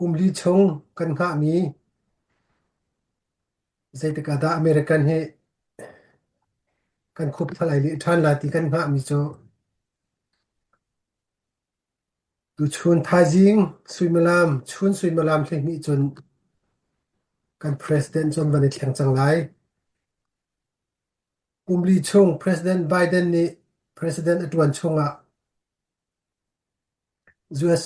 Kum li chung kan hngahmi zeitik ah dah American hi kan khup thal ai leh ṭhan lai ti kan hngahmi cu tuchun thaizing suimilam chun suimilam 12 cun kan president cu an van i thleng cang lai. Kum li chung President Biden nih president a ṭuan chungah US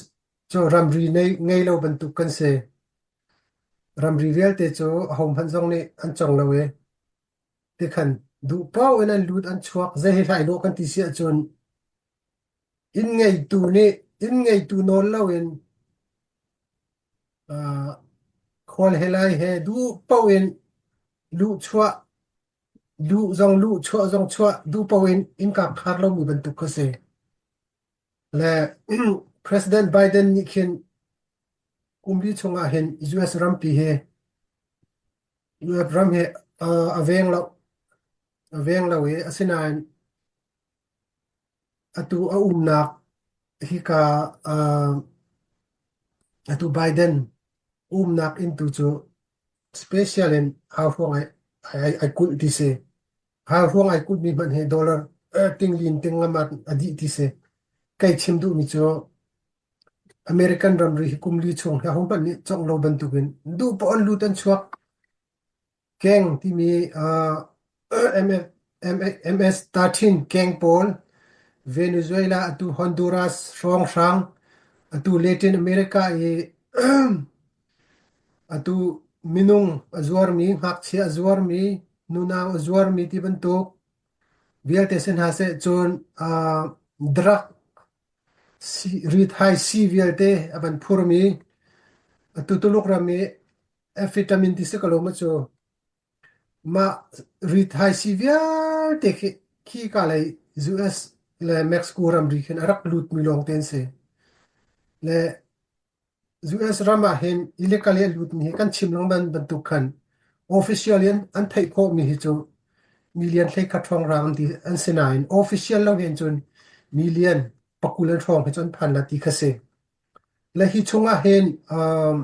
cu ramri ngei lo bantuk kan si. Ramri vialte cu ahohmanh zong nih an cong lo i tikhan duh paoh in an lut an chuak. Zei he hlah i dawh kan ti si ahcun inn ngeitu nih inn ngeitu nawl loin uh, khual he lai he duh paoh in luhchuah luh zong luh chuah zong chuah duh paoh in innka khar lomi bantuk kha si. Le President Biden nih khin kum li chungah hin US rampi hi US ram hi a veng lo a veng lo i asinain atu a umnak hika atu Biden umnak inn tu cu special in hauhruang ai ai ai kulh ti si. Hauhruang ai kulhmi hmanh hi dollar tinglin tinglam ah a dih ti si. Kei chim duhmi cu American ramri hi kum li chung hi ahohmanh nih congh lo bantukin duh poah an lut an chuak. Keng timi MS-13 keng pawl, Venezuela atu Honduras hrawnghrang, atu Latin America i atu minung a zuarmi, ngakchia a zuarmi, nunau a zuarmi ti bantuk vialte si hna seh cun drug rithaisi vialte a van phurmi atu Tuluk ram i amphetamine ti si ko lo maw cu mah rithaisi vialte khi khika lei US le Mexico ramri khin a rak lutmi lawngte an si. Le US ram ah hin illegal i a lutmi hi kan chim lengmang bantuk khan official in an theih khawhmi hi cu million 11 hrawng an ti an si nain official lo hin cun million 20 an hrawng hi cu an phan la ti kha si. Le hi chungah hin um,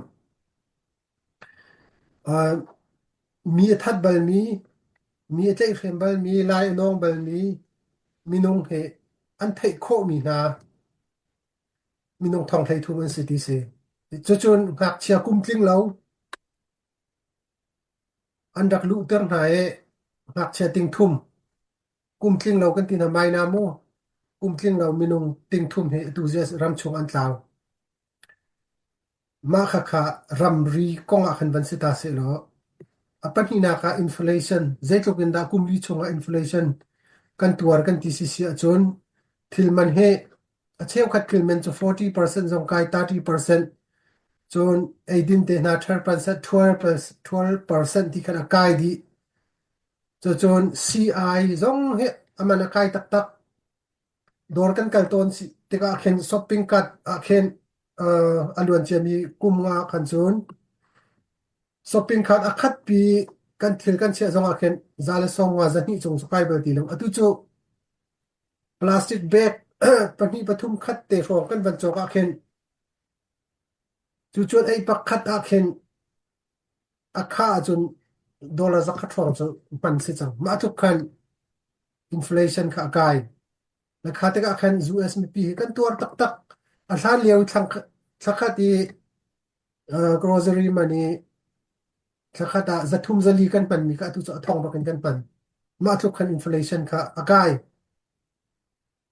uh, mi a that balmi, mi a tlaihhrem balmi, lai a nawng balmi minung hi an theih khawhmi hna minung thong 13 an si ti si. Cucun ngakchia kum tling lo an rak luhter hna i ngakchia ting thum kum tling lo kan ti hna mai na mu kum tling lo minung ting thum hi atu ram chung an tlau. Mah khakha ramri kong ah khan van si ta sehlaw a pahnihnak ah inflation zeitluk in dah kum li chungah inflation kan tuar kan ti si si ahcun thil man hi a cheukhat thil man cu 40% zong kai 30% cun eidin te hna 12% 12% ti khan a kai dih. Cucun CI zong hi a man a kai taktak. Dawr kan kal tawn tikah khin shopping cart ah khin a luan ciami kum nga khan cun shopping cart a khatpi kan thil kan chiah zongah khin za le sawm nga 200 cung cu kai bal ti lo. Atu cu plastic bag pahnih pathum khat te hrawng kan van cawk ah khin cu cun ei pakhat ah khin a khah ahcun dollar 100 hrawng cu hman si cang. Mah tluk khan inflation kha a kai. Na kha tikah khan US mipi hi kan tuar taktak. A hlan lio thlakhat i grocery man i thlakhat ah zathum zali kan hmanmi kha atu cu a thong bak in kan hman. Mah tluk khan inflation kha a kai.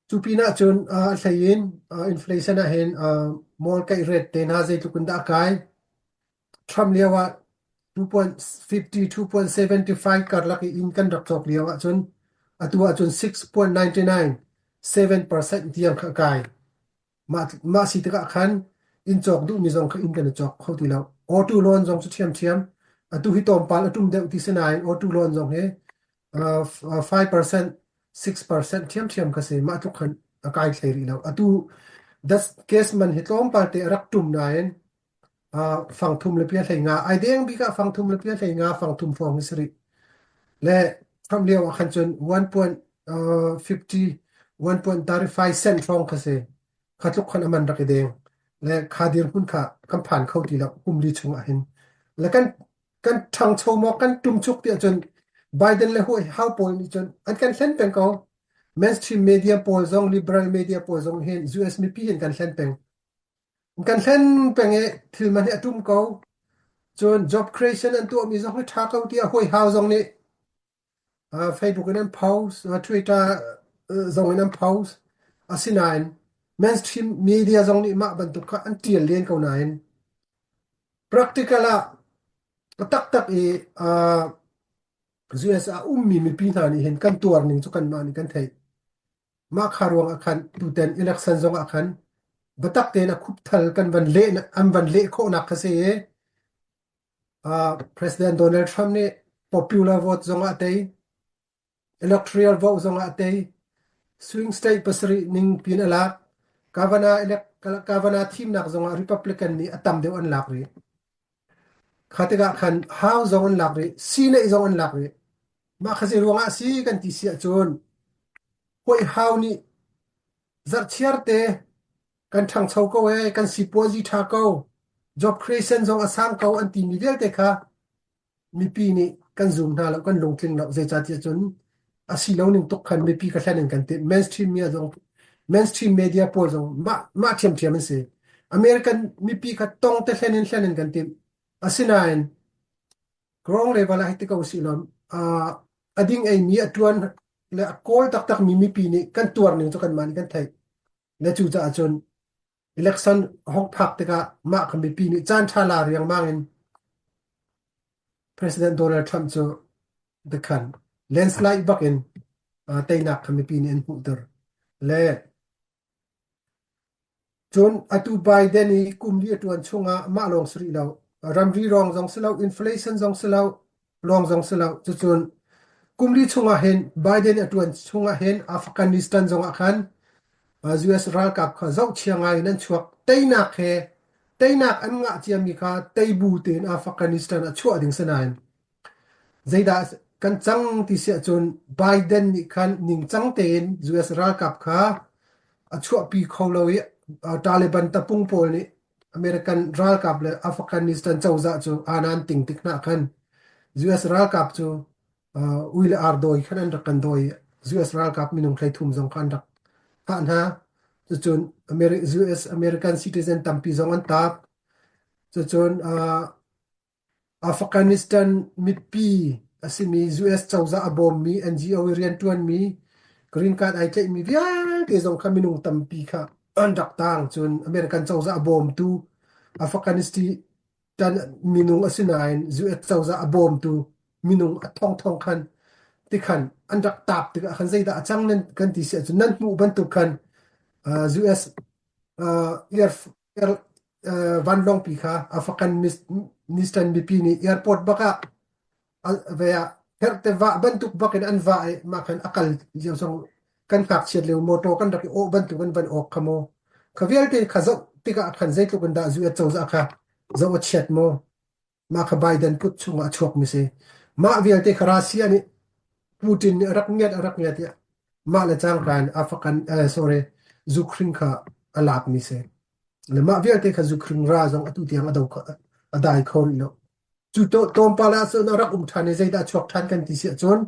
Cu pinah cun a hlei in inflation ah hin mall kaih rate te hna zeitluk in dah a kai. Trump lio ah 2.50 2.75 karlak i inn kan rak cawk lio ahcun atu ahcun 6.99 7% tiang kha a kai. Mah, mah si tikah khan inn cawk duhmi zong kha inn kan i cawk kho ti lo. Auto loan zong cu ṭhiamṭhiam. Atu hi tlawmpal a ṭum deuh ti si nain auto loan zong hi 5%, 6% ṭhiamṭhiam kha si. Mah tluk khan a kai hlei rih lo. Atu das gas man hi tlawmpal te a rak ṭum nain fang thum le pia hlei nga ai deng bik ah fang thum le pia hlei nga fang thum hrawng hi si rih le Trump lio ah khan cun 1.50 1.35 cent hrawng kha si kha tluk khan aman rak i deng. Le kha dirhmun kha kan phan kho ti lo kum li chung ah hin. Le kan kan ṭhangcho maw kan ṭumchuk tiah cun Biden le hawi hau pawl nih cun an kan hlen peng ko. Mainstream media pawl zong liberal media pawl zong hin US mipi hin kan hlen peng. Kan hlen peng i thil man hi a ṭum ko. Cun job creation an tuahmi zong hi ṭha ko tiah hawi hau zong nih Facebook in an post, Twitter zong in an post. Asinain mainstream media zong nih mah bantuk kha an ṭial len ko nain practical ah a taktak i US ah ummi mipi hna nih hin kan tuar ning cu kanmah nih kan theih. Mah kha ruang ah khan tutan election zong ah khan biatak tein a khupthal kan van leh an van leh khawhnak kha si i President Donald Trump nih popular vote zong ah a tei, electoral vote zong ah a tei, swing state pasarih ning pin a lak, governor elect governor thimnak zong ah Republican nih a tam deuh an lak rih. Kha tikah khan House zong an lak rih, Senate zong an lak rih. Mah kha zei ruangah a si kan ti si ahcun hawihau nih zarhchiar te kan ṭhangcho ko ee, kan sipuazi ṭha ko, job creation zong a sang ko an timi vialte kha mipi nih kan zum hna lo, kan lungtling lo. Zeicahtiah cun a si lo ning tuk khan mipi ka hlen in kan timh. Mainstream media zong mainstream media pawl zong mah mah ṭhiamṭhiam an si. American mipi kha tong te hlen in hlen in kan timh. Asinain ground level ah hei ti ko usih law a ding eimi a ṭuan le a kawl taktakmi mipi nih kan tuar ning cu kanmah nih kan theih. Le cucaah cun election hong phak tikah mah kha mipi nih caan ṭha la riangmang in President Donald Trump cu dekhan landslide bak in teinak kha mipi nih an hmuhter. Le Cun atu Biden i kum li a ṭuan chungah mah lawng si rih lo. Ramri rong zong si lo, inflation zong si lo, lawng zong si lo. Cucun kum li chungah hin Biden a ṭuan chungah hin Afghanistan zongah khan US ralkap kha zohchia ngai in an chuak. Teinak he teinak an ngah ciami kha teibu tein Afghanistan ah chuah ding si nain Zeidah kan cang ti si ahcun Biden nih khan ningcang tein US ralkap kha a chuahpi kho lo i Taliban tapung pawl nih American ralkap le Afghanistan cozah cu aan ting tik hna khan US ralkap cu ui le ar dawi khan an rak kan dawi i US ralkap minung 33 zong kha an rak thah hna. Cucun US American citizen tampi zong an taap. Cucun Afghanistan mipi a simi US cozah a bawmmi NGO i rianṭuanmi green card ai tlaihmi vialte zong kha minung tampi kha an rak taang. Cun American cozah a bawmtu Afghanistan minung a si nain US cozah a bawmtu minung a thongthong khan tikhan an rak taap tikah khan zeidah a cang nan kan ti si ahcun nan hmuh bantuk khan US air vanlawngpi kha Afghanistan mipi nih airport bak ah ve ah herhte vah bantuk bak in an vah i mah khan a kal lio zong kan ngakchiat lio motor kan rak i awh bantuk in van awk kha maw kha vialte kha zoh tikah khan zeitluk in dah US cozah kha zoh a chiat maw Mah kha Biden kut chungah a chuakmi si. Mah vialte kha Russia nih Putin nih a rak ngiat a rak ngiat i mah le cangka in Afghan sorry Ukraine kha a lakmi si. Le mah vialte kha Ukraine ra zong atu tiang a do a dai kho rih lo. Cu tlawmpal ah cun a rak um ṭhan i zeidah a chuak ṭhan kan ti si ahcun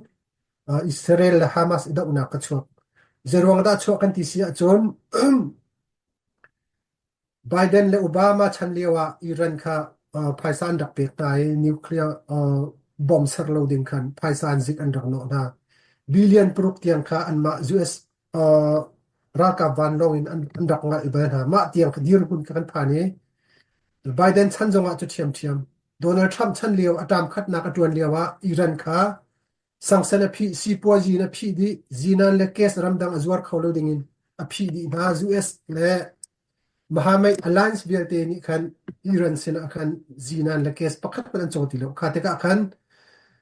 Israel le Hamas i dohnak ka chuak. Zeiruang dah a chuak kan ti si ahcun Biden le Obama chan lio ah Iran kha phaisa an rak pek hna i nuclear bomb ser lo ding khan phaisa an zik an rak nawh hna. Billion paruk tiang kha anmah US ralkap vanlawng in an rak ngalh bal hna. Mah tiang kha dirhmun kha kan phan i Biden chan zongah cu ṭhiamṭhiam. Donald Trump chan lio a term khatnak a ṭuan lio ah Iran kha Sangsen a phih, sipuazi in a phih dih, zinan le gas ramdang a zuar kho lo dingin a phih dih hna. US le Mahamai Alliance vialte nih khan Iran sinah khan zinan le gas pakhat hmanh an caw ti lo. Kha tikah khan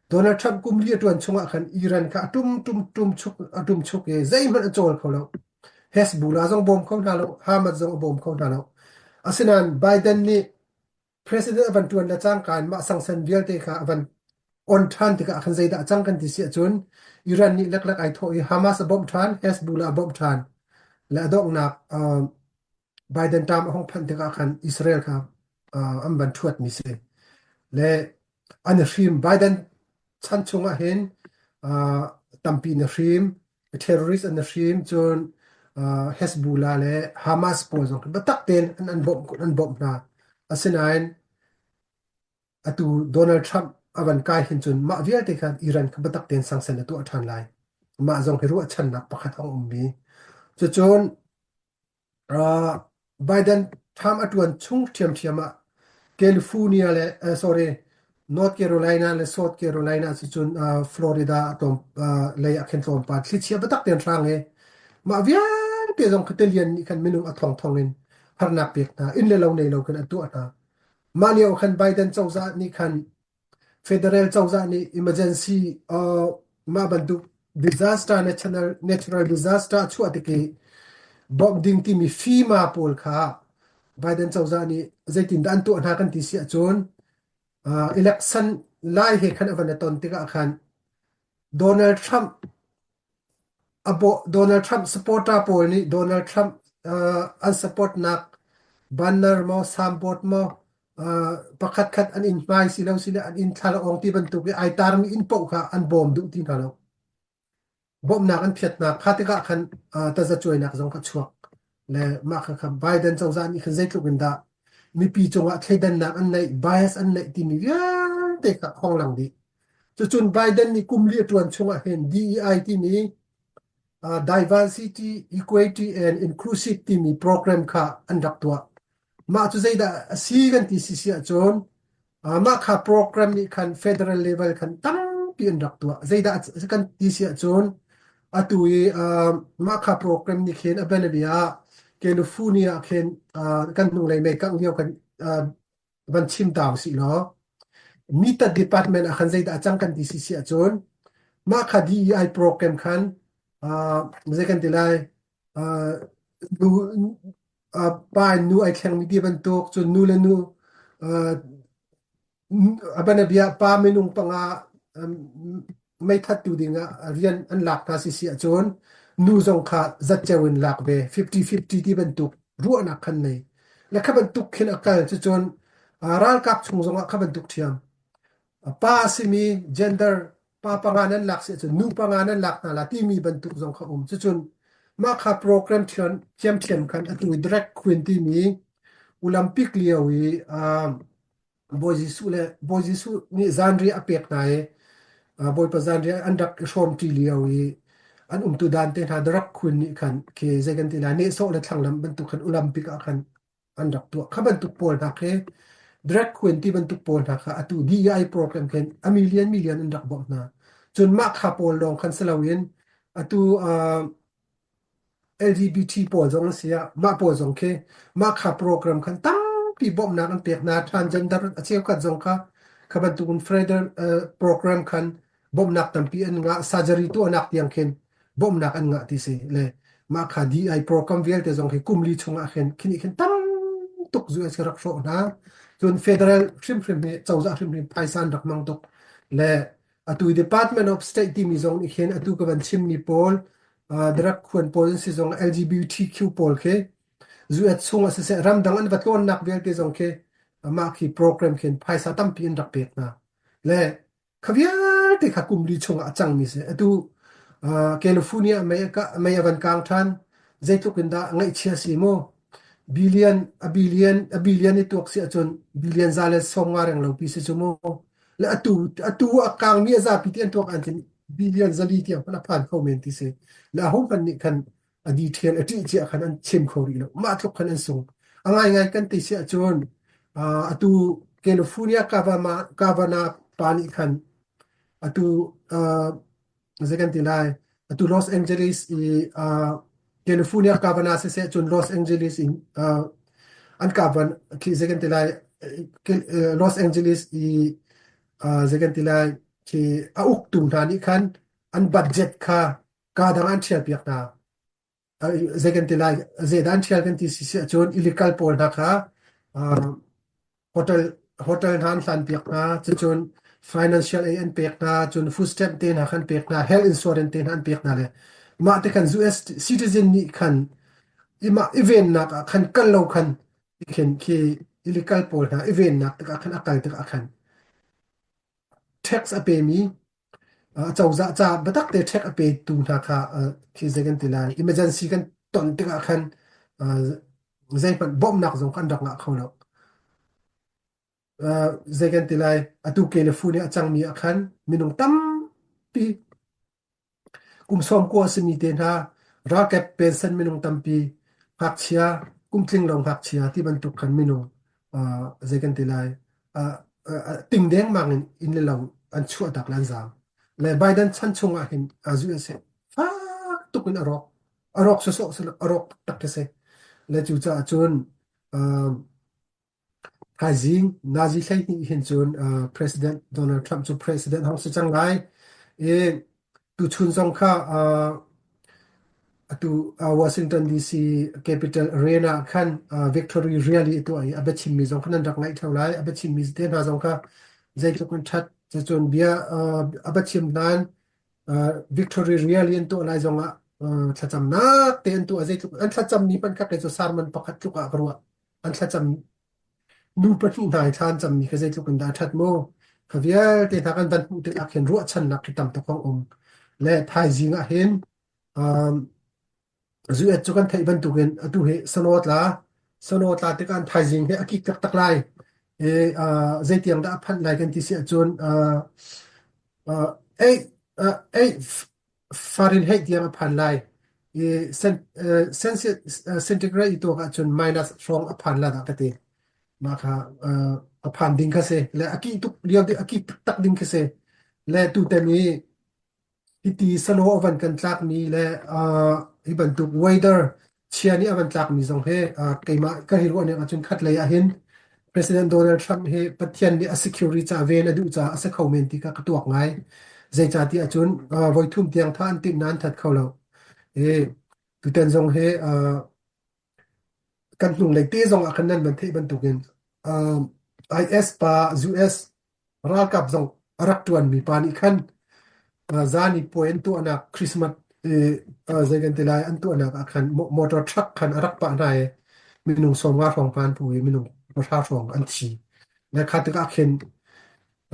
Donald Trump kum li a ṭuan chungah khan Iran kha a ṭum ṭum ṭum chuk a ṭum chuk i zeihmanh a cawl kho lo. Hezbollah zong bawm kho hna lo, Hamas zong a bawm kho hna lo. Asinain Biden nih President a van ṭuan le cangka in mah sangsen vialte kha a van on ṭhan tikah khan zeidah a cang kan ti si ahcun Iran nih leklek ai thawh i Hamas a bawmh ṭhan, Hezbollah a bawmh ṭhan le a donghnak. Biden term a hung phanh tikah khan Israel kha an van ṭhuatmi si. Le an i hrim. Biden chan chungah hin tampi na hrim, terrorist an i hrim, cun Hezbollah le Hamas pawl zong khi biatak tein an bawmh an bawmh hna. Asinain atu Donald Trump a van kai hin cun mah vialte khan Iran kha biatak tein sanction a tuah ṭhan lai. Mah zong hi ruahchannak pakhat a ummi. Cucun Biden term a ṭuan chung ṭhiamṭhiam ah California le sorry North Carolina le South Carolina cucun Florida a tlawm lei ah khin tlawmpal thlichia biatak tein hrang i mah vialte zong khi tilian nih khan minung a thongthong in harnak pek hna inn le lo nei lo khin an tuah hna. Mah lio khan Biden cozah nih khan Federal cozah nih emergency mah bantuk disaster natural, natural disaster a chuah tik i bawmh ding timi FEMA pawl kha Biden cozah nih zeitindah an tuah hna kan ti si ahcun election lai he khan a van i ton tikah khan Donald Trump Donald Trump supporter pawl nih Donald Trump an supportnak banner maw signboard maw pakhatkhat an inn hmai silo sile an inn thlalangawng ti bantuk i ai tarmi inn paoh kha an bawm duh ti hna lo. Bawmhnak an phiatnak kha tikah khan tazacuainak zong kha chuak. Le mah kha kha Biden cozah nih khan zeitluk in dah mipi cungah thleidannak an neih, bias an neih timi vialte kha khong lang dih. Cucun Biden nih kum li a ṭuan chungah hin DEI timi Diversity, Equity and Inclusive timi program kha an rak tuah. Mah cu zeidah a si kan ti si si ahcun mah kha program nih khan federal level khan tampi an rak tuah. Zeidah kan ti si ahcun atu i mah kha program nih khin a bianabia ah California ah khin kan hnunglei mei kangh lio kan van chim ta usih law mitat department ah khan zeidah a cang kan ti si si ahcun mah kha DEI program khan zei kan ti lai nu pa in nu ai thlengmi ti bantuk cun nu le nu A bianabia pa minung panga meithattu dingah rian an lak hna sisi ahcun nu zong kha zatceo in lak ve 50-50 ti bantuk ruahnak khan nei. Le kha bantuk khin a kal cucun ralkap chung zongah kha bantuk ṭhiam. Pa a simi gender pa panga nan lak si ahcun nu panga nan lak hna la timi bantuk zong kha um. Cucun mah kha program ṭhiamṭhiam khan atu i drag queen timi Olympic lio i Bawi Jesuh le Bawi Jesuh nih zanriah a pek hna i Bawipa zanriah an rak i hrawmṭi lio i an umtu dan te hna drag queen nih khan khi zei kan ti lai nehsawh le thlanglamh bantuk khan Olympic ah khan an rak tuah. Kha bantuk pawl hna khi drag queen ti bantuk pawl hna kha atu DEI program khin a million million an rak bawmh hna. Cun mah kha pawl lawng khan si loin atu LGBT pawl zong an si ah mah pawl zong khi mah kha program khan tampi bawmhnak an pek hna. Transgender a cheukhat zong kha kha bantukin further program khan bawmhnak tampi an ngah. Surgery tuahnak tiang khin bawmhnak an ngah ti si le mah kha DI program vialte zong hi kum li chungah khin khini khin tam tuk US rak hrawh hna. Cun federal hrimhrim hi cozah hrimhrim phaisa an rak hmang tuk le atu Department of State timi zong nih khin atu ka van chimmi pawl drug khuan pawl an si zong LGBTQ pawl khi US chung ah siseh ramdang an va tlawnnak vialte zong khi mah khi program khin phaisa tampi an rak pek hna le kha vialte kha kum li chungah a cangmi si. Atu California mei a van kang ṭhan. Zeitluk in dah ngaihchia si mu. Billion, a billion, a billion i tuak si ahcun billion za le sawm nga reng lo pi si cu mu. Le atu, atu a kangmi a zapi ti an tuak ahcun billion zali tiang hmanh a phan kho men ti si. Le ahohmanh nih khan a detail a ṭih cia khan an chim kho rih lo. Mah tluk khan an sung. A ngaingai kan ti si ahcun atu California Kavanaugh pa nih khan atu zei kan ti lai atu Los Angeles i California Kavanaugh siseh cun Los Angeles in an kavan khi zei kan ti lai Los Angeles i zei kan ti lai khi a uktu hna nih khan an budget kha kaa dang an ṭhialpiak hna. Zei kan ti lai, zeidah an ṭhial kan ti si ahcun illegal pawl hna kha hotel hotel hna an hlanpiak hna, cucun financial aid an pek hna, cun food stamp te hna khan pek hna, health insurance te hna an pek hna le mah te khan US citizen nih khan. I mah i vennak ah khan kal lo khan khin khi illegal pawl hna i vennak tikah khan a kal tikah khan tax a pemi acozah ca biatak te tax a petu hna kha khi zei kan ti lai emergency kan ton tikah khan zeihmanh bawmhnak zong kha an rak ngah kho lo. Zei kan ti lai atu ke le fu nih a cangmi ah khan minung tampi Kum 90 a simi te hna, ralkap pension minung tampi, ngakchia, kum tling lo ngakchia ti bantuk khan minung zei kan ti lai ting dengmang in inn le lo an chuahtak le an zaam. Le Biden chan chung ah hin USA fak tuk in a rawk. A rawk sawsawh si lo, a rawk taktak khi si. Le cucaah cun Thaizing nazi 12 hin cun President Donald Trump cu President hong si cang lai i tuchun zong kha atu Washington DC Capitol Arena ah khan victory rally a tuah i a biachimmi zong kha nan rak ngaih ṭheo lai. A biachimmi te hna zong kha zeitluk in ṭhat cucun bia a biachim hlan victory rally an tuah lai zong ah thlacamnak te an tuah zeitluk an thlacammi hmanh kha kei cu sermon pakhat tluk ah ka ruah. An thlacam nu pahnih hna i thla an cammi kha zeitluk in dah a ṭhat mu. Kha vialte hna kan van hmuh tikah khin ruahchannak khi tam tuk hong um. Le thaizing ah hin um, zuet cu kan theih bantukin atu hi sano tla sano tla tikah an thaizing hi a kik taktak lai. I zeitiang dah a phanh lai kan ti si ahcun uh, eight, eight Fahrenheit tiang a phan lai i centigrade i tuak ahcun minus hrawng a phan la dah ka ti. Mah kha a phan ding kha si. Le a kih tuk lio a kih taktak ding khi si. Le tutan i hiti sano a van kan tlakmi le hi bantuk weather chia nih a van tlakmi zong hi keimah ka hi ruah ning ahcun khat lei ahhin President Donald Trump hi Pathian nih a security ca ven a duh caah a si kho men ti kha ka tuak ngai. Zeicahtiah cun voithum tiang tha an timh nain that kho lo. I tutan zong hi kan hnunglei te zong ah khan nan van theih bantukin IS pa US ralkap zong a rak ṭuanmi pa nih khan zan i puai an tuahnak Christmas zei kan ti lai an tuahnak ah khan motor truck khan a rak pah hna i minung 50 hrawng pa an pu i minung 100 hrawng an thi. Le kha tikah khin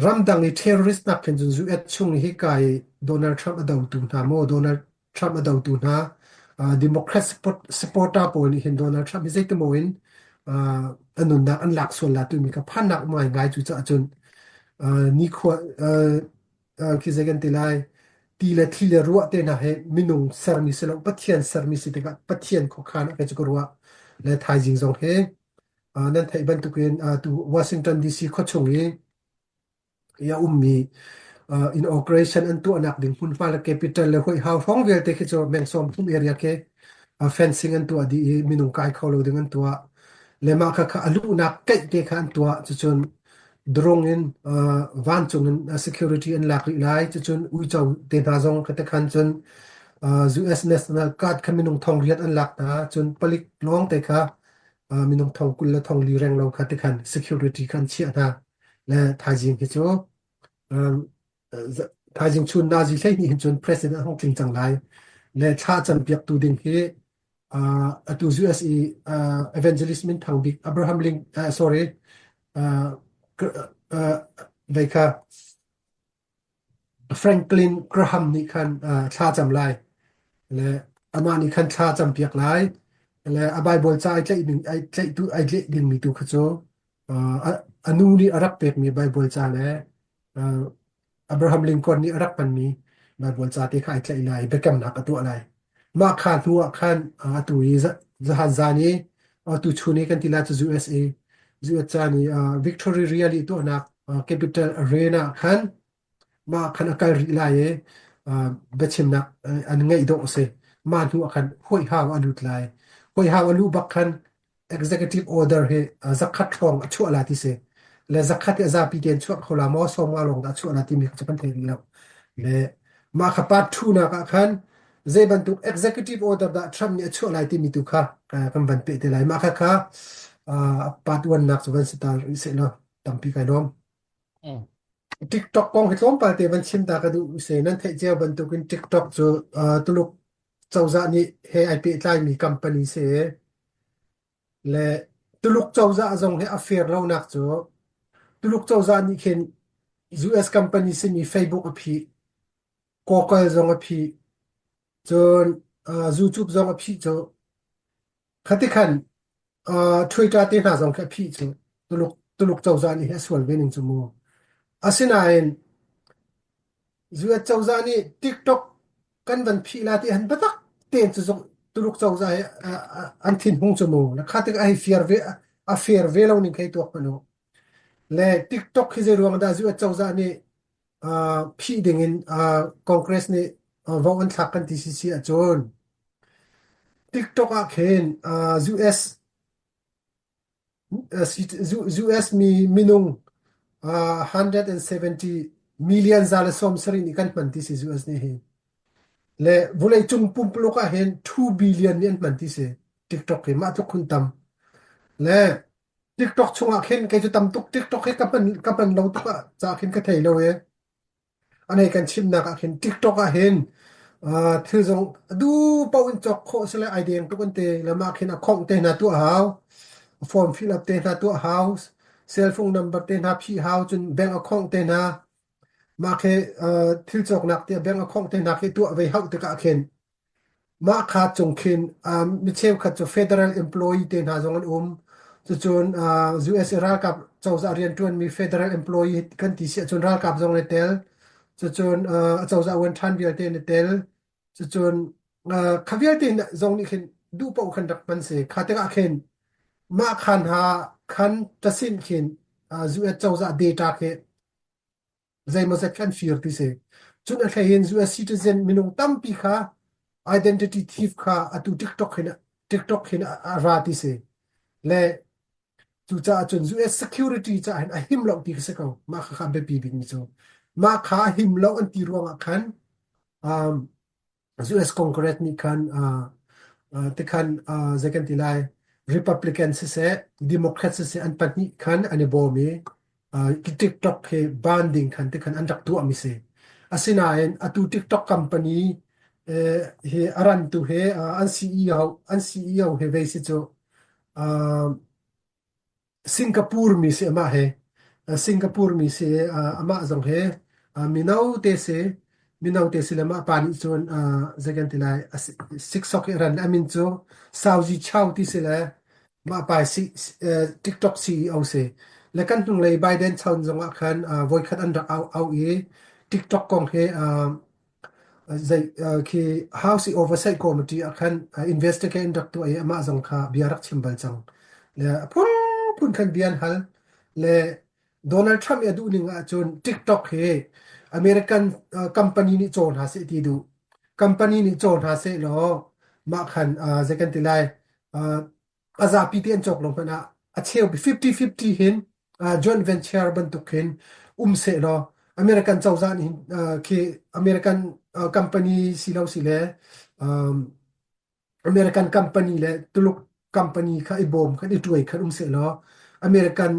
ramdang i terrorist nak khin cun US chung i hika i Donald Trump a dotu hna maw Donald Trump a dotu hna Democrat supporter pawl nih hin Donald Trump hi zeitimaw in a nunnak an lak sual la timi ka phannak um ngaingai cu caah cun nikhua khi zei kan ti lai ti le thli le ruah te hna he minung sermi si lo Pathian sermi si tikah Pathian khuakhan ah kei cu ka ruah le thaizing zong he nan theih bantukin tu Washington DC khuachung i i a ummi inauguration an tuahnak ding hmunhma le capital le huihau hrawng vialte khi cu meng 30 area khi fencing an tuah dih i minung kai kho lo ding an tuah. Le mah kha kha a luhnak keih te kha an tuah. Cucun drone in vancung in security an lak rih lai. Cucun uico te hna zong kha te khan cun US National Guard kha minung thong riat an lak hna. Cun palik lawng te kha minung thong 20 le thong li reng lo kha te khan security kha an chiah hna. Le thaizing hi cu thaizing chun nazi 12 hin cun president a hung tling cang lai. Le thla campiaktu ding hi atu US i evangelist minthang bik Abraham Lincoln sorry vei kha Franklin Graham nih khan thla cam lai. Le amah nih khan thla campiak lai. Le a Bible ca ai tlaih ding ai tlaihtu ai tlaih dingmi tu kha cu a nu nih a rak pekmi Baibal ca le Abraham Lincoln nih a rak hmanmi Baibal ca te kha ai tlaih lai i biakamnak a tuah lai. Mah kha hnu ah khan atu i zahan zan i atu chun i kan ti lai cu USA US caan i Victory Rally tuahnak Capital Arena khan mah khan a kal rih lai i biachimnak an ngeih dawh a si. Mah hnu ah khan huaihau a lut lai. Huaihau a luh bak khan executive order hi zakhat hrawng a chuah la ti si. Le zakhat hi a zapi tein chuah kho la maw 50 lawng dah a chuah la timi kha cu kan thei rih lo. Le mah kha part 2 nak ah khan zei bantuk executive order dah Trump nih a chuah lai timi tu kha kan van peh te lai. Mah kha kha part 1 nak cu van si ta rih seh law tampi kai lawm. TikTok kong hi tlawmpal te van chim ta ka duh se nan theih cio bantukin TikTok cu Tuluk. cozah nih he ai pehtlaimi company si le Tuluk cozah zong hi a fair lonak cu Tuluk cozah nih khin US company simi Facebook a phih, Google zong a phih, cun uh, YouTube zong a phih cu khati khan uh, Twitter te hna zong khi a phih cu Tuluk Tuluk cozah nih hi a sual ve ning cu mu. Asinain US cozah nih TikTok kan van phih la ti han biatak tein cu zong Tuluk cozah hi an thinhung cu mu. Na kha tik a hei fiar ve a fair ve lo ning khei tuak hmanh u. Le TikTok hi zei ruang dah US cozah nih uh, phih ding in uh, Congress nih uh, vote an thlak kan ti si si ahcun TikTok ah khin uh, US US mi minung 170 million 170 nih kan hman ti si US nih hi. Le vawleicung pumpuluk ah hin 2 billion nih an hman ti si TikTok hi mah tluk khun tam. Le TikTok chungah khin kei cu tam tuk TikTok hi ka hman ka hman lo tuk ah ca khin ka thei lo i A nei kan chimnak ah khin TikTok ah hin uh, thil zong du paoh in cawk khawh sile ai deng tuk an ti lam ah khin a khongh te hna tuah hau form fill up te hna tuah hau cell phone number te hna phih hau cun bank account te hna mah khi uh, thil cawknak te bank account te hna khi tuah ve hauh tikah khin Mah kha cung khin mi cheukhat cu federal employee te hna zong an um. Cucun USA ralkap cozah rianṭuanmi federal employee kan ti si ahcun ralkap zong an i tel. Cucun acozah uan ṭhan vialte an i tel. Cucun kha vialte zong nih khin duh paoh khan rak hman si. Kha tikah khin mah khan hna khan ṭasin khin US cozah data khi zeimawzat kha an fir ti si. Cun a hlei in US citizen minung tampi kha identity thief kha atu TikTok hin TikTok hin a ra ti si. Le cucaah cun US security caah hin a him lo ti kha si ko. Mah kha kha biapi bikmi cu. Mah kha a him lo an ti ruangah khan um, US Congress nih khan tikhan zei kan ti lai Republican siseh Democrat siseh an pahnih khan an i bawm i TikTok hi ban ding khan tikhan an rak tuahmi si. Asinain atu TikTok company hi a rantu he an CEO an CEO he vei si cu Singapore mi si amah he Singapore mi si amah zong he mino te si mino te si le mah pa nih cun zei kan ti lai siksok i ran a min cu Sao Ji Chao ti si le mah pa si TikTok CEO si le kan hnunglei Biden chan zong ah khan voikhat an rak au au i TikTok kong he Zei khi House i Oversight Committee ah khan investigate an rak tuah i amah zong kha bia rak chim bal cang. Le a phunphun khan bia an hal. Le Donald Trump i a duh ning ahcun TikTok hi American company nih caw hna seh ti duh. Company nih caw hna seh law mah khan zei kan ti lai a zapi te an cawk lo hmanh ah a cheu 50-50 hin uh, joint venture bantuk hin um seh law American cozah nih uh, khi American uh, company si lo si le um, American company le Tuluk company kha i bawm khan i tuai khan um seh law American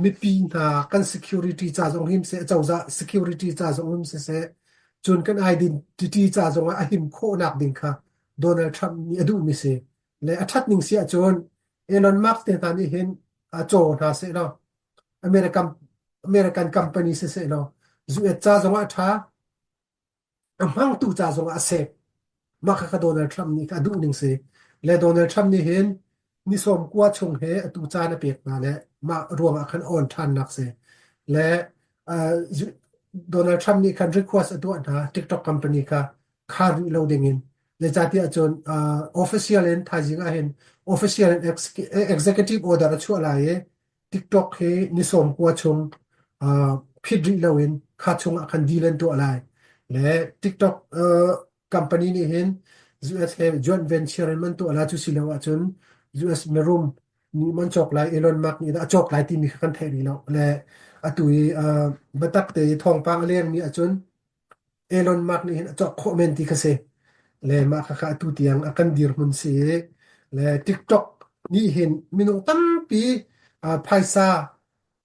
mipi hna kan security ca zong him seh cozah security ca zong him seh cun kan identity ca zong ah a him khawhnak ding kha Donald Trump nih a duhmi si Le a ṭhat ning si ahcun Elon Musk te hna nih hin a caw hna seh law American American company si seh law US ca zongah a ṭha a hmangtu ca zongah a sek mah kha Donald Trump nih a duh ning si le Donald Trump nih hin ni sawm kua chung he atu caan a pek hna le mah ruangah khan on ṭhannak si le uh, Donald Trump nih khan request a tuah hna TikTok company kha khar rih lo dingin zeicahtiah cun uh, official in thaizing ah hin official in executive order a chuah lai i TikTok hi ni sawm kua chung uh, phit rih loin kha chung ah khan deal an tuah lai le TikTok uh, company nih hin US he joint venture in man tuah la cu si lo ahcun US mirum nih man cawk lai Elon Musk nih dah a cawk lai timi kha kan theih rih lo le atu i uh, biatak te i thawngpang a lengmi ahcun Elon Musk nih hin a cawk khawh men ti kha si. Le mah khakha atu tiang a kan dirhmun si i le TikTok nih hin minung tampi uh, phaisa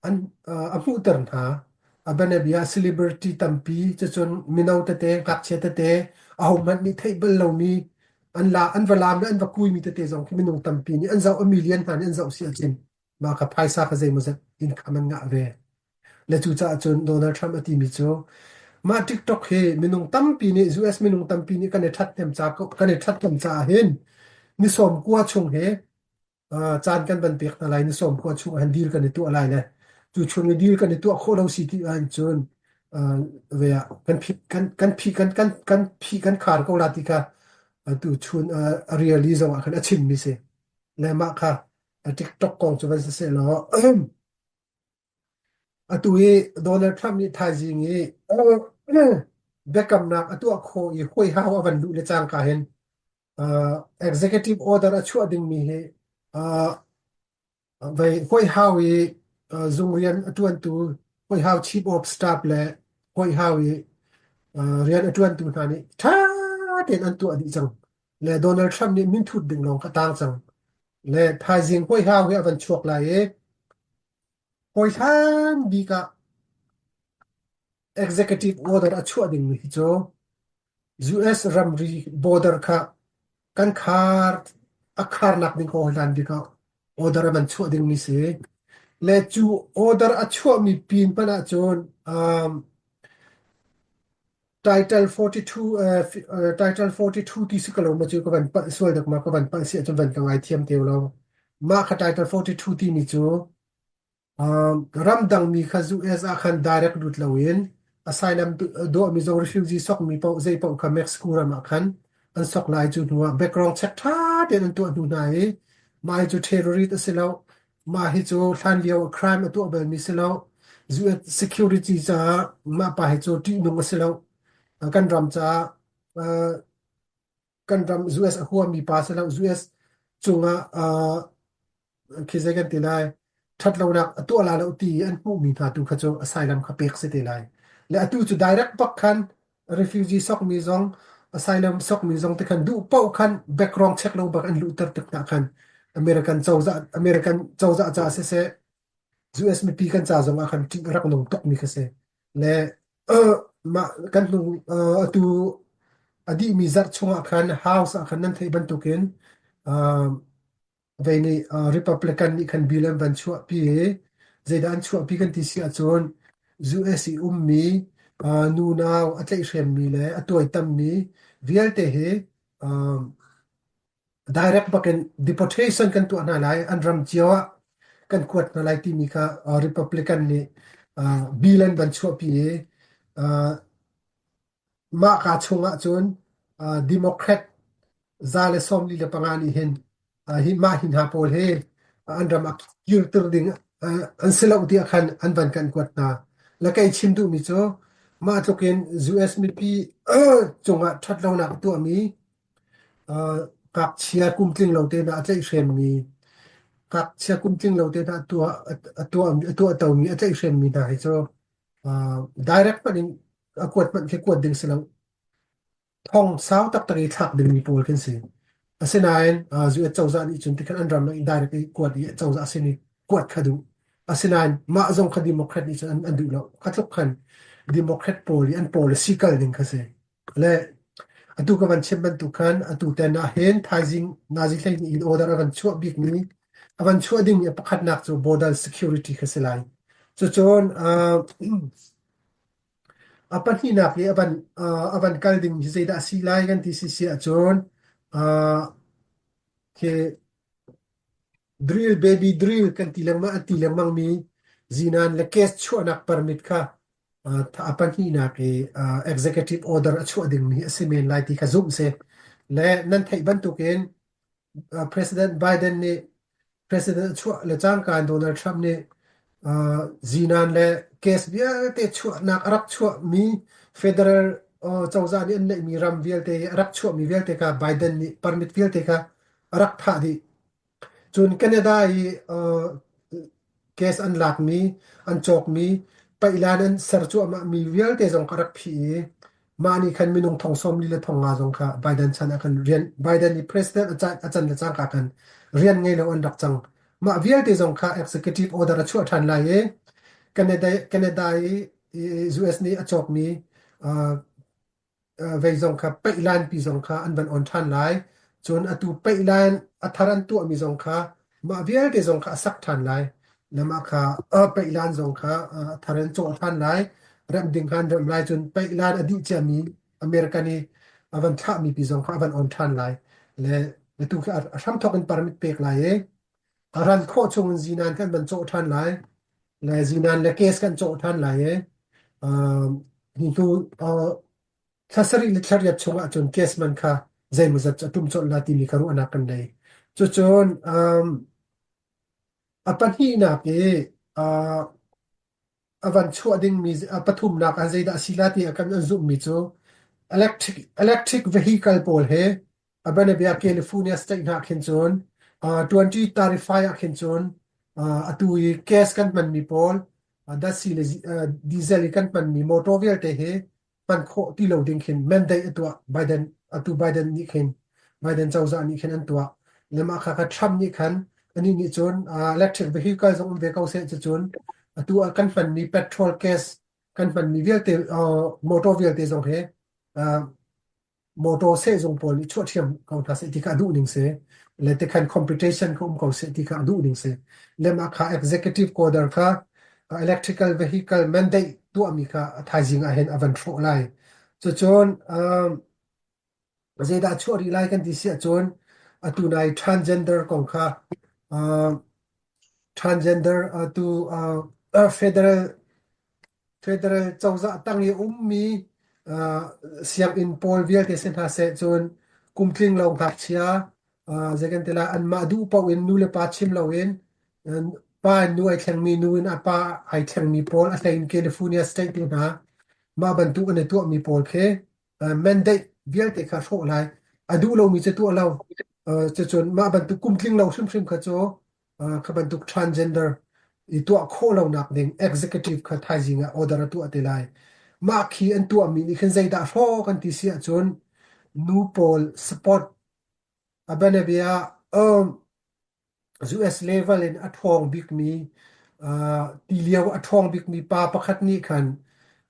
an uh, a hmuhter hna. A bianabia celebrity tampi cucun mino tete, ngakchia tete, ahohmanh nih theih bal lomi An la an va laam le an va kuimi tete zong khi minung tampi nih an zoh a million hna nih an zoh si ahcun mah kha phaisa kha zeimawzat income an ngah ve. Le cucaah cun Donald Trump a timi cu mah TikTok hi minung tampi nih US minung tampi nih kan i ṭhathnem ca kan i ṭhathnem caah hin ni sawm kua chung hi caan kan van pek hna lai ni sawm kua chung ah deal kan i tuah lai le cu chung i deal kan i tuah khawh lo si ti ahcun ve ah kan phi kan kan phi kan kan kan phi kan khar ko la ti kha tu chun a really zong ah khan a chim mi si le mah kha TikTok kong cu van si seh law atu hi Donald Trump nih thaizing i biakamnak a tuah khawh i huai hau a van luh le cangka hin executive order a chuah dingmi hi vei huaihau i zung rian a ṭuantu huaihau chief of staff le huaihau i rian a ṭuantu hna nih ṭha tein an tuah dih cang. Le Donald Trump nih minthut ding lawng kha tang cang. Le thaizing huaihau hi a van chuak lai i hawihlan bik ah executive order a chuah dingmi hi cu US ramri border kha kan khar a kharnak ding hawihlan bik ah order a van chuah dingmi si. Le cu order a chuahmi pin hmanh ahcun um, Title 42 Title 42 ti si ko lo ma cu ka van palh sual dek ma ka van palh si ahcun van ka ngaithiam te lo. Mah kha Title 42 timi cu Ramdangmi kha US ah khan direct lut loin asylum duahmi zong refugee sokmi paoh zeipaoh kha Mexico ram ah khan an sok lai. Cu hnuah background check ṭha tein an tuah hnu hna i mah hi cu terrorist a si lo, mah hi cu hlanlio crime a tuah balmi si lo, US security caah mah pa hi cu ṭihnung a si lo, kan ram caah kan ram US a huami pa si lo, US cungah khi zei kan ti lai ṭhatlonak a tuah la lo ti an hmuhmi hna tu kha cu asylum kha pek si te lai le atu cu direct bak khan refugee sokmi zong asylum sokmi zong te khan duh paoh khan background check lo bak an luhter tik hna khan American cozah American cozah ca siseh US mipi kan ca zong ah khan ṭih rak nung tukmi kha si le mah kan hnu atu a dihmi zarh chungah khan house ah khan nan theih bantukin Vei nih Republican nih khan bill an van chuahpi i zeidah an chuahpi kan ti si ahcun US i ummi nunau a tlaihhremmi le a tuaitammi vialte hi direct bakin deportation kan tuah hna lai an ram cio ah kan kuat hna lai timi kha Republican nih bill an van chuahpi i Mah kaa chung ahcun Democrat 145 nih hin hi mah hi hna pawl hi an ram ah kirter ding an si lo tiah khan an van kan kuat hna. Le kei chim duhmi cu mah tluk in US mipi cungah ṭhatlonak a tuahmi ngakchia kum tling lo te hna a tlaihhremmi ngakchia kum tling lo te hna a tuah a tuah a tuahtomi a tlaihhremmi hna hi cu direct hmanh in a kuat hmanh khi kuat ding si lo. Thong sau taktak i thlak dingmi pawl kan si. Asinain US cozah nih cun tikhan an ram ah direct i kuat i cozah sin i kuat kha duh. Asinain mah zong kha Democrat nih cun an duh lo. Kha tluk khan Democrat pawl i an policy kal ning kha si. Le atu ka van chim bantuk khan atu ten ah hin thaizing nazi 12 in order a van chuah bikmi a van chuah dingmi a pakhatnak cu border security kha si lai. Cucun a pahnihnak i a van kal ding hi zeidah a si lai kan ti si si ahcun khi drill baby drill kan ti lengmang an ti lengmang mi zinan le case chuahnak permit kha a pahnihnak i executive order a chuah dingmi a si men lai ti kha zumh si. Le nan theih bantukin President Biden nih President a chuah le cangka in Donald Trump nih zinan le case vialte chuahnak a rak chuahmi federal cozah nih an neihmi ram vialte a rak chuahmi vialte kha Biden nih permit vialte kha a rak thah dih. Cun Canada i case an lakmi, an cawkmi, paihlan an ser cuahmahmi vialte zong kha rak phih i mah nih khan minung thong 40 le thong nga zong kha Biden chan ah khan rian Biden i president a can le cangka khan rian ngei lo an rak cang. Mah vialte zong kha executive order a chuah ṭhan lai i Canada, Canada i US nih a cawkmi vei zong kha paihlanpi zong kha an van on ṭhan lai. Cun atu peih lai a thar an tuahmi zong kha mah vialte zong kha a sak ṭhan lai. Na mah kha peihlan zong kha a thar in cawh ṭhan lai. Remh ding kha an remh lai. Cun peihlan a dih ciami American i a van thlahmi pi zong kha a van on ṭhan lai. Le atu khi a hramthawk in permit pek lai i a ran khawh chung in zinan kan van cawh ṭhan lai. Le zinan le case kan cawh ṭhan lai i hi hnu thla sarih le thla riat chung ahcun case man kha zeimawzat cu a ṭum colh la timi kha ruahnak kan nei. Cucun um, a pahnihnak i uh, a van chuah dingmi a pathumnak ah zeidah a si la ti a kan an zumhmi cu electric electric vehicle pawl he a bianabia California state hna khin cun uh, 2035 ah khin cun uh, atu i gas kan hmanmi pawl uh, datsi le uh, diesel i kan hmanmi motor vialte hi hman khawh ti lo ding khin mandate a tuah Biden atu Biden nih khin Biden cozah nih khin an tuah le mah kha kha Trump nih khan anih nih cun uh, electric vehicle zong um ve ko seh cucun atu ah kan hmanmi petrol gas kan hmanmi vialte uh, motor vialte zong he uh, motor sehzung pawl nih chuah ṭhiam ko hna seh ti kha a duh ning si le tikhan competition kha um ko seh ti kha a duh ning si le mah kha executive order kha electrical vehicle mandate tuahmi kha a thaizing ah hin a van hrawh lai cucun um, zeidah chuah rih lai kan ti si ahcun atu nai transgender kong kha uh, transgender atu uh, federal Federal cozah tang i ummi sianginn pawl vialte si hna seh cun kum tling lo ngakchia zei kan ti lai anmah duh paoh in nu le pa chim loin pa in nu ai thlengmi nu in a pa ai thlengmi pawl a hlei in California state tu hna mah bantuk an i tuahmi pawl khi mandate vialte kha hrawh lai a duh lomi cu tuah lo cucun mah bantuk kum tling lo hrimhrim kha cu kha bantuk transgender i tuah khawh lonak ding executive kha thaizing ah order a tuah te lai. Mah khi an tuahmi nih khin zeidah hraw kan ti si ahcun nu pawl support a bianabia um, US level in a ṭhawng bikmi uh, ti lio a ṭhawng bikmi pa pakhat nih khan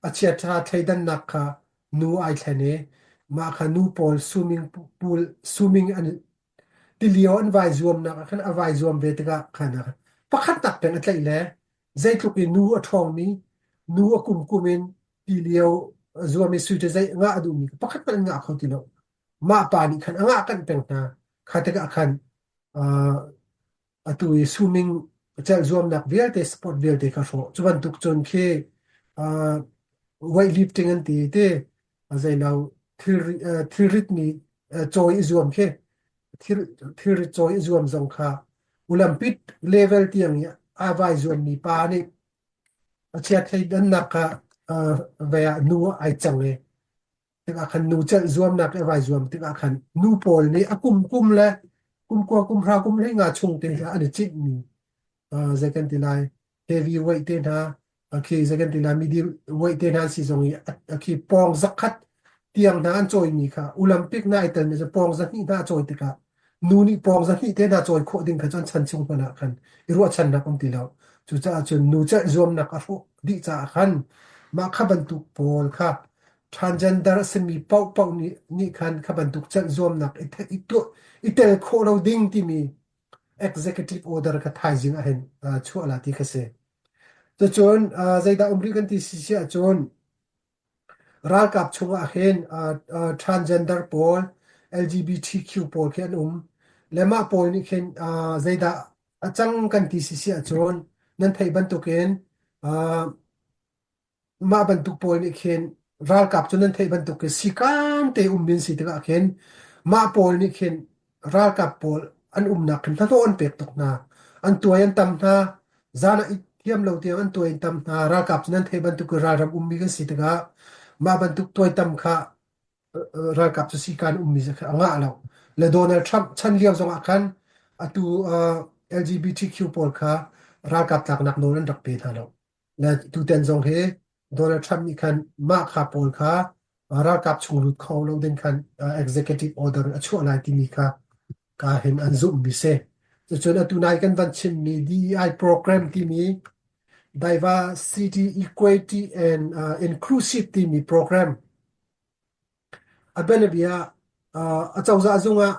a chiaṭha thleidannak kha nu ai thlen i mah kha nu pawl swimming pool swimming an Tilio an vai zuamnak ah khan a vai zuam ve tikah khan pakhatnak peng a tlaih le zeitluk in nu a ṭhawngmi nu a kumkum in tilio zuam i sui zei ngah a duhmi pakhat hmanh an ngah kho ti lo. Mah pa nih khan a ngah kanh peng hna. Kha tikah khan uh, atu i swimming celh zuamnak vialte sport vialte kha hrawh. Cu bantuk cun khi uh, weightlifting an ti ti zeilo thilri thilrit mi cawi i zuam khi thil thilrit cawi i zuam zong kha Olympic level tiang i aa vai zuammi pa nih a chiat-thleidannak kha ve ah nu ai cang i tikah khan nu celh zuamnak i vai zuam tikah khan nu pawl nih a kum kum le kum kua kum hra kum hlei nga chung te kha an i citmi zei kan ti lai heavy weight te hna khi zei kan ti lai medium weight te hna si zong i khi pawng zakhat tiang hna an cawimi kha Olympic na ai telmi cu pawng zahnih hna a cawi tikah nu nih pawng zahnih te hna cawi khawh ding kha cu an chan chung hmanh ah khan i ruahchannak um ti lo. Cucaah cun nu celh zuamnak a hrawh dih caah khan mah kha bantuk pawl kha transgender a simi paohpaoh nih nih khan kha bantuk celh zuamnak i i tuah i tel khawh lo ding timi executive order kha thaizing ah hin chuah la ti kha si. Cucun zeidah um rih kan ti si si ahcun ralkap chungah hin transgender pawl LGBTQ pawl khi an um. Le mah pawl nih khin zeidah a cang kan ti si si ahcun nan theih bantukin Mah bantuk pawl nih khin ralkap cu nan theih bantuk in sikaan te um in si tikah khin mah pawl nih khin ralkap pawl an umnak khin hnahnawh an pek tuk hna. An tuai an tam hna. Zan ah i thiam lo tiang an tuai an tam hna. Ralkap cu nan theih bantuk in ralram ummi kan si tikah mah bantuk tuaitam kha ralkap cu sikaan ummi kha a ngah lo. Le Donald Trump chan lio zong ah khan atu LGBTQ pawl kha ralkap tlaknak nawl an rak pe hna lo. Le tutan zong hi Donald Trump nih khan mah kha pawl kha ralkap chung lut kho lo ding khan executive order a chuah lai timi kha ka hin an zumhmi si. Cucun atu nai kan van chimmi DEI program timi Diversity, Equity and Inclusive timi program a bianabia ah acozah zung ah.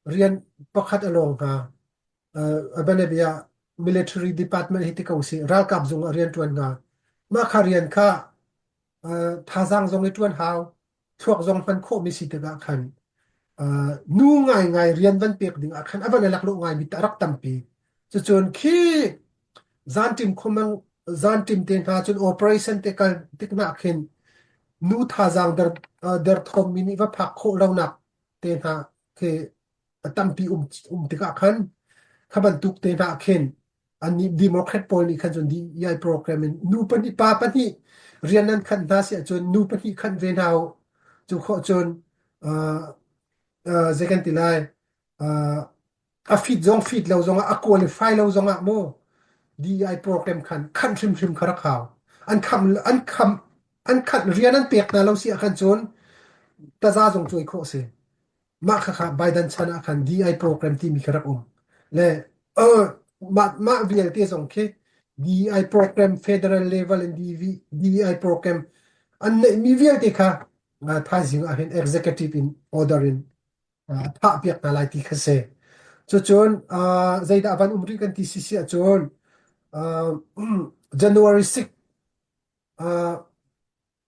Rian pakhat a lawng hnga. A bianabia military department hi ti ko sih ralkap zung ah rian ṭuan hnga. Mah kha rian kha thazaang zong i ṭuan hau, thluak zong hman khawhmi si tikah khan nu ngaingai rian van pek ding ah khan a van i laklawh ngaimi a rak tampi. Cucun khi zanṭim khuamang zanṭim te hna cun operation te kal tik hna khin nu thazaang der derthawmmi nih va phak khawh lonak te hna khi a tampi um um tikah khan kha bantuk te hna khin annih Democrat pawl nih khan cun DEI program in nu pahnih pa pahnih rian nan khanh hna si ahcun nu pahnih khanh ve hna u. Cu khawh cun uh, uh, zei kan ti lai uh, a fit zong fit lo zongah a qualify lo zongah mu DEI program khan khanh hrimhrim kha rak hau. An kham an kham an khanh rian an pek hna lo si ahkhan cun taza zong cuai khawh si. Mah khakha Biden chan ah khan DI program timi kha rak um. Le uh, mah, mah vialte zong khi DI program federal level in DV, DI program an neihmi vialte kha uh, thaizing ah hin executive in order in uh, thah piak hna lai ti kha si. Cucun uh, zeidah van um rih kan ti sisi ahcun uh, January 6 uh,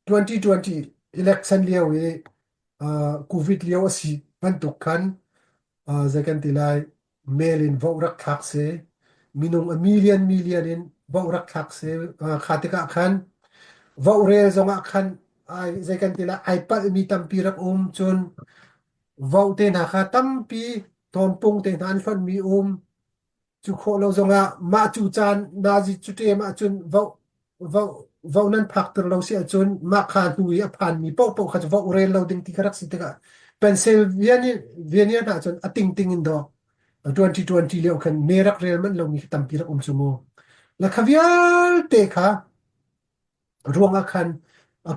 2020 election lio i COVID lio a si bantuk khan zei kan ti lai mail in vote rak thlak si minung a million million in vote rak thlak si kha tikah khan vote rel zongah khan ai zei kan ti lai ai palhmi tampi rak um cun vote te hna kha tampi hnawmpung te hna an hlonhmi um Cu khawh lo zongah mah cu caan nazi cuṭem ahcun voh voh voh nan phakter lo si ahcun mah kha hnu i a phanmi paohpaoh kha cu voh rel lo ding ti kha rak si tikah Pennsylvania Pennsylvania hna cun a tingting in dawh 2020 lio khan me rak rel manh lomi khi tampi rak um cu mu. La kha vialte kha ruangah khan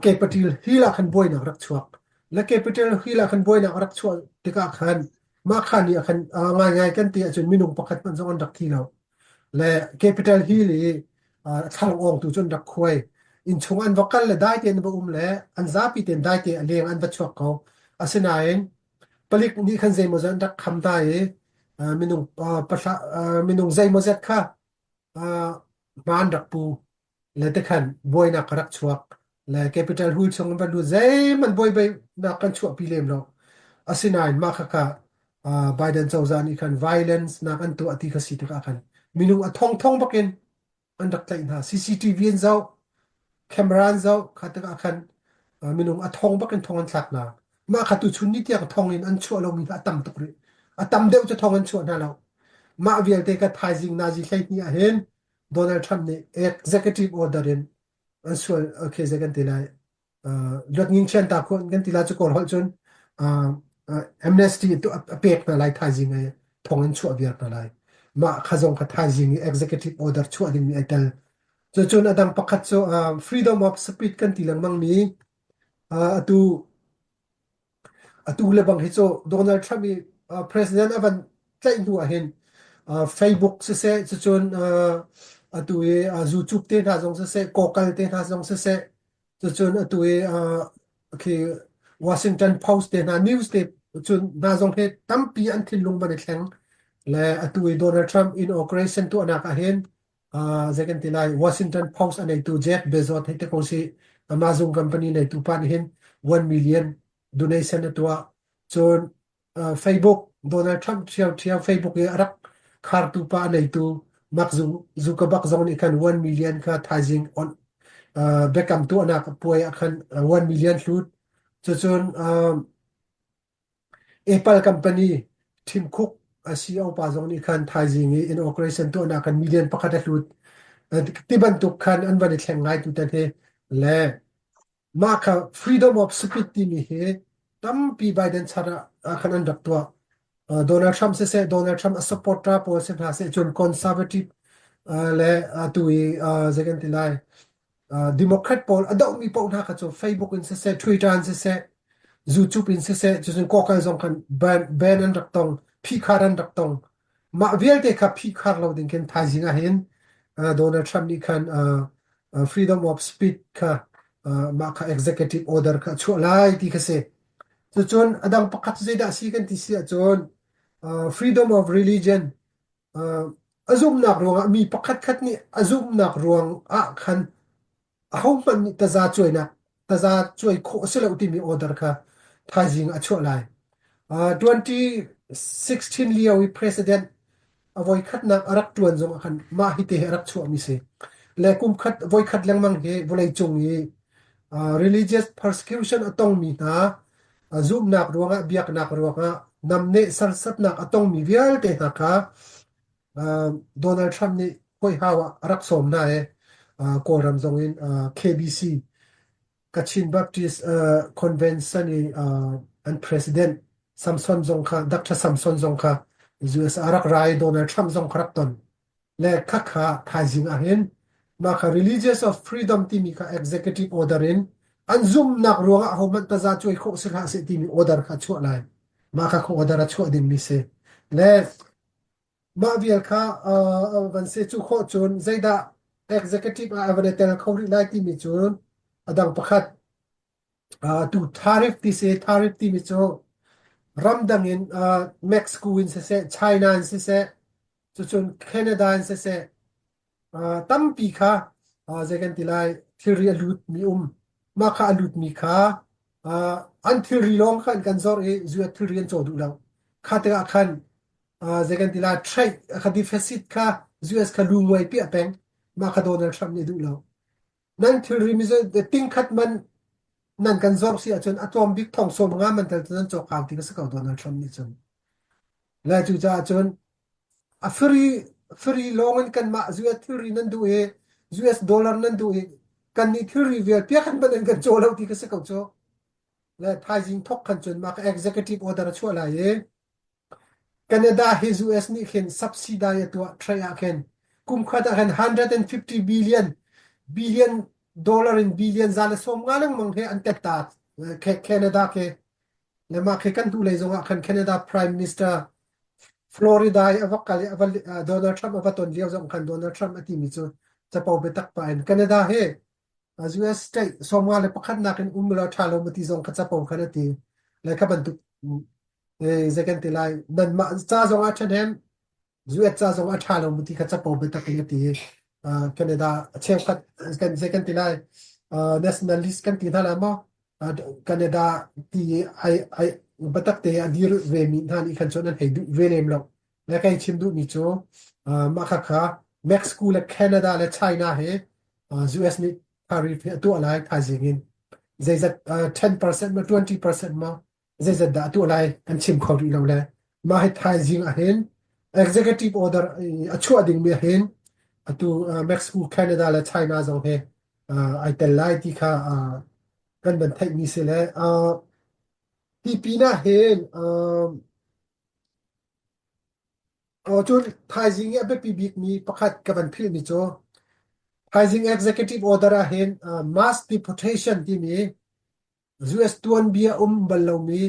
Capitol Hill ah khan buainak rak chuak. Le Capitol Hill ah khan buainak rak chuah tikah khan mah kha ni ah khan ngaingai kan ti ahcun minung pakhat hmanh zong an rak thi lo. Le Capitol Hill i thlang awng tu cu an rak khuai. Innchung an va kal le dai tein va um le an zapi tein dai te a leng an va chuak ko. Asinain palik nih khan zeimawzat an rak kham hna i minung pahra minung zeimawzat kha hma an rak pu. Le tikhan buainak ka rak chuak le capital hul chung in va lut zeihmanh buaibainak kan chuahpi lem lo. Asinain mah khakha Biden cozah nih khan violence nak an tuah ti kha si tikah khan minung a thongthong bakin an rak tlaih hna. CCTV an zoh, camera an zoh, kha tikah khan minung a thong bakin thong an thlak hna. Mah kha tuchun ni tiang thong in an chuah lomi hna a tam tuk rih. A tam deuh cu thong an chuah hna lo. Mah vialte ka thaizing nazi 12 ah hin Donald Trump nih executive order in an sual okay zei kan ti lai luat nging chian ta khun kan ti lai cu kawl holh cun amnesty a pek hna lai thaizing ai thong in chuah viar hna lai mah kha zong kha thaizing i executive order chuah ding mi ai tel cucun adang pakhat cu freedom of speech kan ti lengmang mi atu Atu le bang hi cu Donald Trump i president a van tlaih hnu ah hin Facebook siseh, cucun atu i YouTube te hna zong siseh, Google te hna zong siseh, cucun atu i khi Washington Post te hna, news te cun hna zong hi tampi an thinlung van i thleng. Le atu i Donald Trump inauguration tuahnak ah hin zei kan ti lai Washington Post a neitu Jeff Bezos hei te ko si Amazon company neitu pa nih hin 1 million donation a tuah cun Facebook Donald Trump ṭhiau ṭhiau Facebook i a rak khartu pa a neitu Mark Zuckerberg zong nih khan 1 million kha thaizing on biakam tuahnak puai ah khan 1 million hlut cucun Apple company Tim Cook a CEO pa zong nih khan thaizing i inauguration tuahnak khan million pakhat a hlut. Ti bantuk khan an van i thleng ngai tutan hi le mah kha freedom of speech timi hi tampi Biden chan ah khan an rak tuah. Donald Trump siseh, Donald Trump a supporter pawl si hna seh cun conservative le atu i zei kan ti lai Democrat pawl a dohmi paoh hna kha cu Facebook in siseh, Twitter in siseh, YouTube in siseh, cucun Google zong khan ban, ban an rak tong, phihkhar an rak tong. Mah vialte kha phihkhar lo ding khin thaizing ah hin Donald Trump nih khan freedom of speech kha mah kha executive order kha a chuah lai ti kha si. Cucun a dang pakhat cu zeidah a si kan ti si ahcun. Freedom of religion a zumhnak ruangah mi pakhatkhat nih a zumhnak ruang ah khan ahohmanh nih taza cuainak taza cuai khawh a si lo timi order kha thaizing a chuah lai. 2016 lio i president a voikhatnak a rak ṭuan zong ah khan mah hi te hi a rak chuahmi si. Le kum khat voikhat lengmang hi vawleicung i religious persecution a tongmi hna zumhnak ruangah biaknak ruangah namneh sarsatnak a tongmi vialte hna kha Donald Trump nih huaihau ah a rak sawm hna i Kawlram zong in KBC Kachin Baptist Convention i an president Samson zong kha Dr. Samson zong kha US a rak ra i Donald Trump zong kha rak ton. Le khakha thaizing ah hin mah kha religious of freedom timi kha executive order in an zumhnak ruangah ahohmanh taza cuai khawh si hlah seh timi order kha chuah lai. Mah kha order a chuah dingmi si. Le Mah vial kha van si cu khawh cun zeidah executive ah a van i tel kho rih lai timi cu a dang pakhat. Tu tariff ti si, tariff timi cu ramdang in Mexico in siseh, China in siseh, cucun Canada in siseh, tampi kha zei kan ti lai thilri a lutmi um. Mah kha a lutmi kha an thilri lawng kha an kan zorh i zuat thilri an caw duh lo. Kha tikah khan zei kan ti lai trade kha deficit kha US kha lu muai piah peng. Mah kha Donald Trump nih duh lo. Nan thilri mi ting khat man nan kan zorh si ahcun a tlawm bik thong sawm nga man tel nan cawk hau ti ka si ko Donald Trump nih cun. Le cucaah cun A free free lawng in kanmah US thilri nan duh i US dollar nan duh i kannih thilri vial piak kan ban in kan caw lo ti ka si ko cu. Le thaizing thok khan cun mah ka executive order a chuah lai i Canada hi US nih khin subsidy a tuah trade ah khin kum khat ah khin 150 billion billion dollar in billion za le sawm nga lengmang he an tet ta Canada khi Le mah khi kan hnulei zong ah khan Canada Prime Minister Florida i a va kal i a va Donald Trump a va ton lio zong khan Donald Trump a timi cu capo biatak pah in Canada hi US state 51 nakin um law ṭha lo ma ti zong kha capo khan a ti. Le kha bantuk zei kan ti lai nanmah ca zong ah ṭhahnem US ca zong a ṭha lo mu ti kha capo biatak in a ti i Canada a cheukhat kan zei kan ti lai nationalist kan ti hna lai maw Canada ti ai ai biatak te a dir ve mi hna nih khan cun an hei duh ve lem lo le kai chim duh mi cu mah kha kha Mexico le Canada le China he US nih tariff hi a tuah lai thaizing in zeizat 10% ma 20% ma zeizat dah a tuah lai kan chim kho rih lo le mah hi thaizing ah hin executive order a chuah dingmi ah hin atu Mexico, Canada le China zong hi ai tel lai ti kha kan van theihmi si le hi pin ah hin cun thaizing i a biapi bikmi pakhat ka van philhmi cu thaizing executive order ah hin mass deportation timi US tuanbia um bal lomi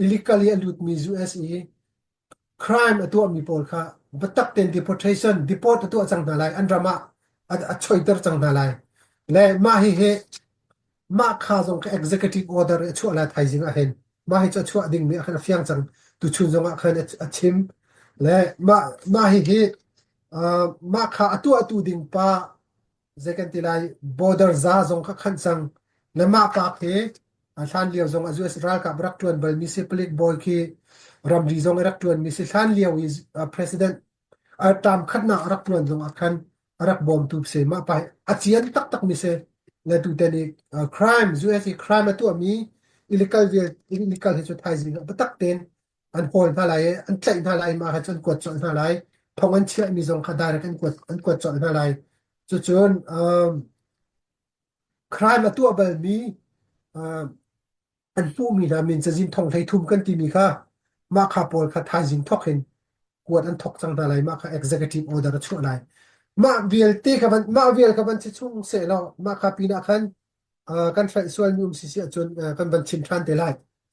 illegally a lutmi US i crime a tuahmi pawl kha biatak tein deportation deport a tuah cang hna lai an ram ah a choiter cang hna lai le mah hihi mah kha zong kha executive order a chuah lai thaizing ah hin mah hi cu a chuah dingmi ah khan a fiang cang tuchun zong ah khan a chim le mah mah hihi mah kha a tuahtu ding pa zei kan ti lai border za zong kha khanh cang le mah pa khi hlan lio zong a US ralkap rak tuan bal mi si palik bawi khi ramri zong rak tuan mi si hlan lio i president tam khatnak rak tuan zong ah khan rak bawmtu si mah pa a cian taktak mi si le tu te nih crime US i crime a tuah mi illegal illegal hi cu thaizing ah biatak tein an hawl hna lai i an tlaih hna lai mah kha cu an kuat colh hna lai thong an chiahmi zong kha direct an kuat an kuat colh hna lai cucun um, crime a tuah balmi uh, an hmuhmi hna min cazin thong hlei thum kan timi kha mah kha pawl kha thaizing thok in kuat an thok cang hna lai mah kha executive order a chuah lai mah vialte kha van mah vial kha van si chung seh law mah kha pinah khan uh, kan hrelh sualmi um si si ahcun uh, kan van chim ṭhan te lai.